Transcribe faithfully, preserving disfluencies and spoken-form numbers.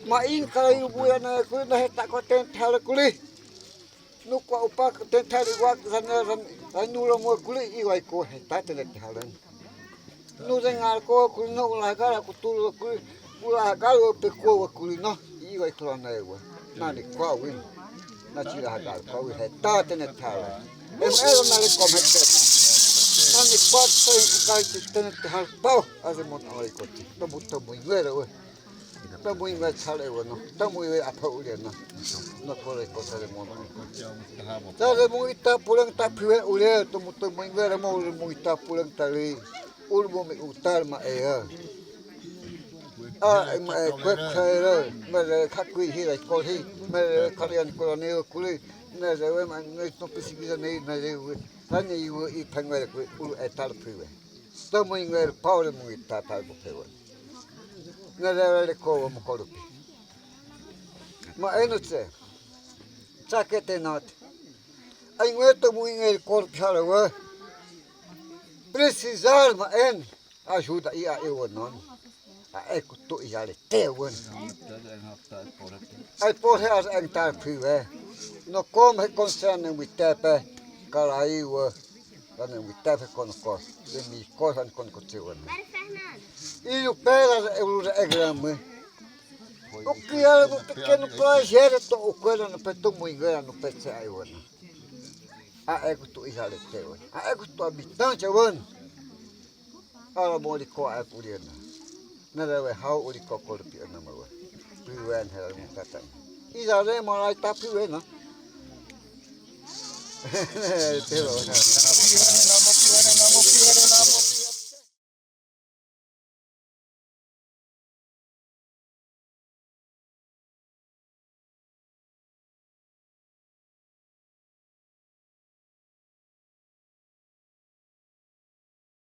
Ma'in karaiw buya na kury, naheta ko tente har kury. Nukwa upa tente har igwak zane, zane, zainur romo kury, i'i waiko heta tente har. Nuzegar ko kury no, ulagar kutur kury, ulagar wapeko kury no, i'i waiko ne wa. Nan kwaw wi. Naxirahagar kwaw wi, heta tente har. Eme'e zanareko mete. Nan kwaw tete har paw, azemon awaiko ti. Tobu tobu igwer wa. Tamuiwe xale wà no. Tamuiwe apa ure no. No kore ko sare mo no. Sare mo ita purang ta piwe ure, tamu tamuiwe mo ure mo ita purang ta re. Ur mo me utar ma e ya. A, ma e kwe khaira, ma re khakui hi ra ko hi, ma re karian ko ne kuri, ma re we ma ne to pisigiza ne, ma re we. Sane iwe i pangwe kuri, ur e tar piwe. Tamuiwe Pawru mo ita tar ko pe wà. Nerereko wà mo ko rupi. Ma'e no xe. Xakete no xe. Aigwe tàmuz nerereko rupi har wà. Precisar ma'e ajuda i a'e wà non. A'e kutu iharete wà. Aipo he aze'eg tar py wà. Noko hekon xe nemitepe. Karai wà. Zanemytefe konoko, wemiko zanekonoko xe wà no. Izupe zaze'eg ràmà. Ukyar pekenu prazer to ukwe zanepe tumuigo zanepe xe a'e wà no. A'e kutu iharete wà. A'e kutu habitante wà no. Aramo uriko a'e kury no. Nerewe haw uriko ko rupi ànàmà wà. Pywe nehe ràmukata. Izare mo ita pywe no.